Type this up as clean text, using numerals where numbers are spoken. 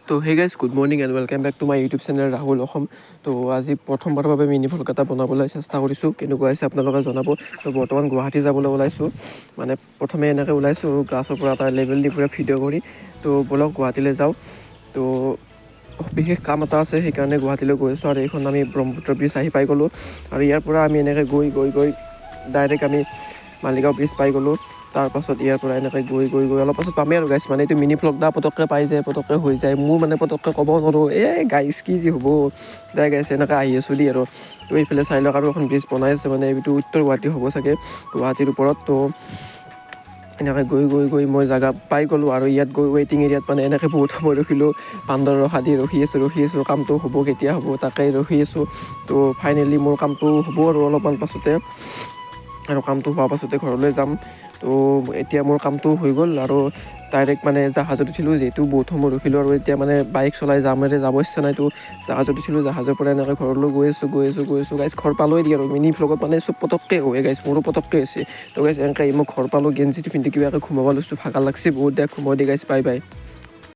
তো hey guys, good morning and welcome back to my YouTube channel Rahul Assam. তো আজি প্ৰথমবাৰৰ বাবে মিনি ভ্লগ এটা বনাবলৈ চেষ্টা কৰিছোঁ। কেনেকুৱা হৈছে আপোনালোকে জনাব। তো বৰ্তমান গুৱাহাটী যাবলৈ ওলাইছোঁ। মানে প্ৰথমে এনেকৈ ওলাইছোঁ আৰু গ্লাছৰ পৰা এটা লেভেল দি পূৰা ভিডিঅ' কৰি। তো ব'লক, গুৱাহাটীলৈ যাওঁ। তো বিশেষ কাম এটা আছে, সেইকাৰণে গুৱাহাটীলৈ গৈ আছোঁ। আৰু এইখন আমি ব্ৰহ্মপুত্ৰ ব্ৰিজ আহি পাই গ'লোঁ আৰু ইয়াৰ পৰা আমি এনেকৈ গৈ গৈ গৈ ডাইৰেক্ট আমি মালিগাঁও ব্ৰিজ পাই গ'লোঁ। তাৰপাছত ইয়াৰ পৰা এনেকৈ গৈ গৈ গৈ অলপ পাছত পামেই আৰু গাইছ। মানে এইটো মিনি ভ্লগ না, পটককৈ পাই যায়, পটককৈ হৈ যায়। মোৰ মানে পটককৈ ক'ব নোৱাৰোঁ। এই গাইছ, কি যি হ'ব দে। গাইছ, এনেকৈ আহি আছোঁ দেই। আৰু তো এইফালে চাই লওক, আৰু এখন ব্ৰিজ বনাই আছে। মানে এইটো উত্তৰ গুৱাহাটী হ'ব চাগে, গুৱাহাটীৰ ওপৰত। তো এনেকৈ গৈ গৈ গৈ মই জেগা পাই গ'লোঁ আৰু ইয়াত গৈ ৱেইটিং এৰিয়াত মানে এনেকৈ বহুত সময় ৰখিলোঁ। বান্দৰ ৰখা দি ৰখি আছোঁ, ৰখি আছোঁ। কামটো হ'ব কেতিয়া হ'ব, তাকেই ৰখি আছোঁ। তো ফাইনেলি মোৰ কামটো হ'ব আৰু অলপমান পাছতে। আৰু কামটো হোৱাৰ পাছতে ঘৰলৈ যাম। তো এতিয়া মোৰ কামটো হৈ গ'ল আৰু ডাইৰেক্ট মানে জাহাজত উঠিলোঁ, যিহেতু বহুত সময় ৰখিলোঁ আৰু এতিয়া মানে বাইক চলাই জামেৰে যাব ইচ্ছা নাই। তো জাহাজত উঠিলোঁ, জাহাজৰ পৰা এনেকৈ ঘৰলৈ গৈ আছোঁ, গৈ আছোঁ, গৈ আছোঁ। গাইছ, ঘৰ পালোঁৱে দিয়ে। আৰু মিনি ভ্লগত মানে চব পটককৈ হয় গাইছ, মোৰো পটককৈ হৈছে। তো গাইছ, এনেকৈ মই ঘৰ পালোঁ। গেঞ্জিটো পিন্ধি কিবাকৈ ঘুমাব লৈছোঁ। ভাগৰ লাগছে বহুত। দে, ঘুমাই দি গাইছ, বাই বাই।